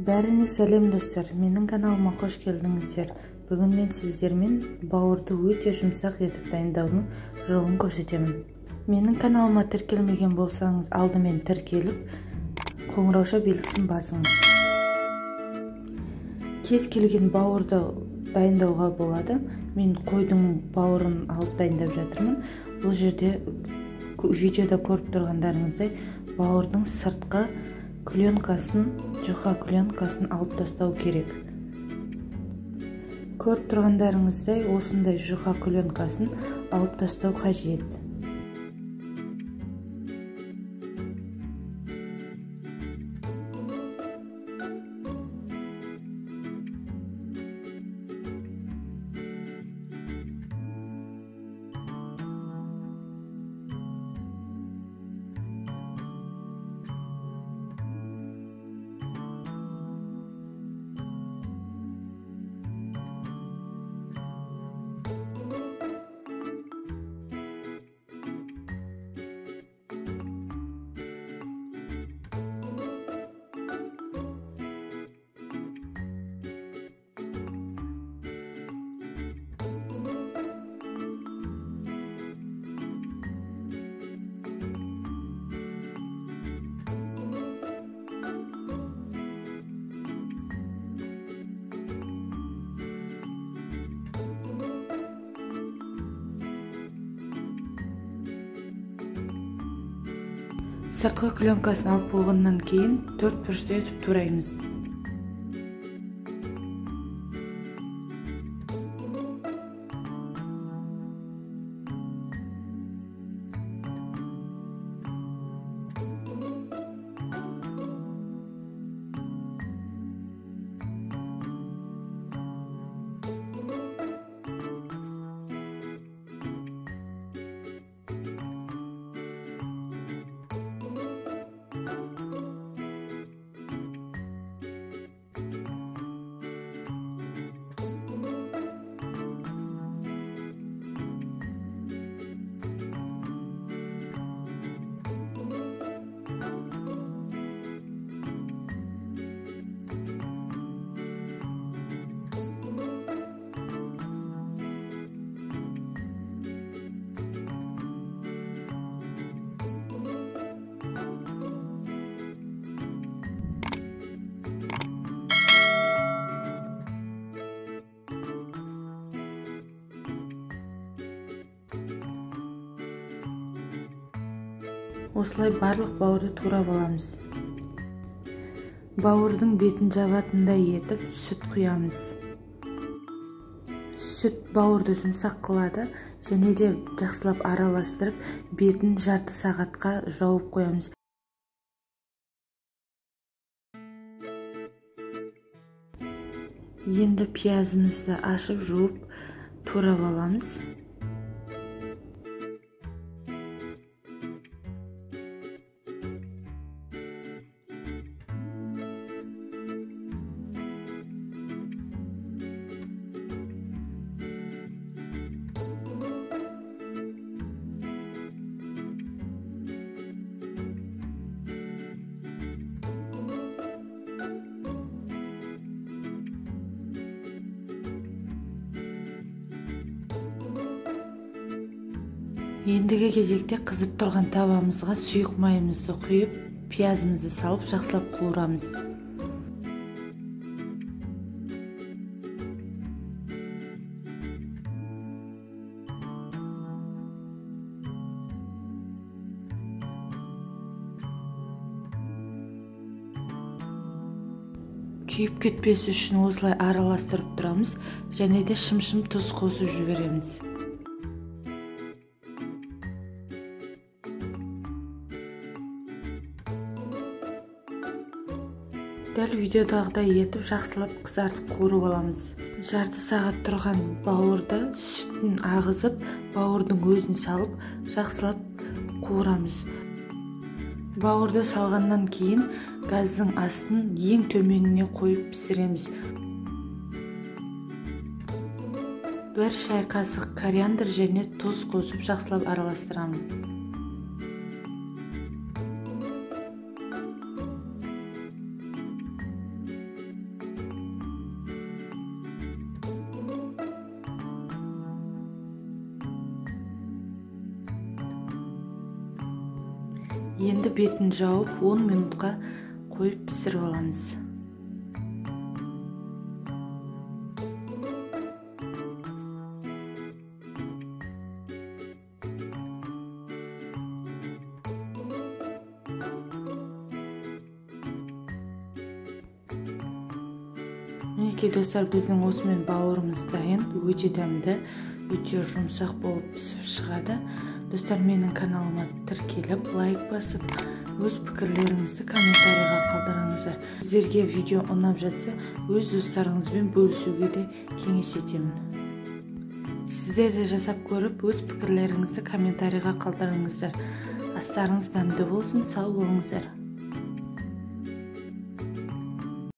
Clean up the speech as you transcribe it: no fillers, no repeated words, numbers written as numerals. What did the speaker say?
Бәріне сәлем достар, менің каналыма қош келдіңіздер. Бүгін мен сіздермен бауырды өте жұмсақ етіп дайындаудың жолын көрсетемін. Менің каналыма тіркелмеген болсаңыз, алдымен тіркеліп, қоңырауша белгісін басыңыз. Кез келген бауырды дайындауға болады. Мен қойдың бауырын алып дайындап жатырмын. Бұл жерде видеода көріп тұрғандарыңыздай бауырдың сыртқы пленкасын, жұқа пленкасын алып тастау керек. Көріп тұрғандарыңыздай осындай жұқа пленкасын алып тастау қажет. Сыртқы пленкасын алып болғаннан кейін төрт бұрышты етіп тураймыз. Осылай барлық бауырды турап аламыз. Бауырдың бетін жабатындай етіп сүт құямыз. Сүт бауырды жұмсақ қылады, және де жақсылап араластырып, бетін жарты сағатқа жауып қоямыз. Енді пиязымызды ашып жуып турап аламыз. Ендігі кезекте қызып тұрған табамызға сұйық майымызды құйып, пиязымызды салып жақсылап қуырамыз. Күйіп кетпес үшін осылай араластырып тұрамыз, және де шым-шым тұз қосып жібереміз. Дәл видеодағыдай етіп жақсылап қызартып қуырып аламыз. Жарты сағат тұрған бауырды сүтін ағызып, бауырдың өзін салып, жақсылап қуырамыз. Бауырды салғаннан кейін газдың астын ең төменіне қойып пісіреміз. 1 шай қасық кориандр және тұз қосып жақсылап араластырамын. Енді бетін жауып 10 минутқа қойып пісіріп аламыз. Мінекей достар, біздің осымен бауырымыз дайын, өте дәмді, өте жұмсақ болып пісіп шығады. Достар, менің каналыма тіркеліп, лайк басып, өз пікірлеріңізді комментарийға қалдырыңыздар. Сіздерге видео ұнап жатса, өз достарыңызбен бөлісуге де кеңес етемін. Сіздер де жасап көріп, өз пікірлеріңізді комментарийға қалдырыңыздар. Астарыңыз дәмді болсын, сау болыңыздар.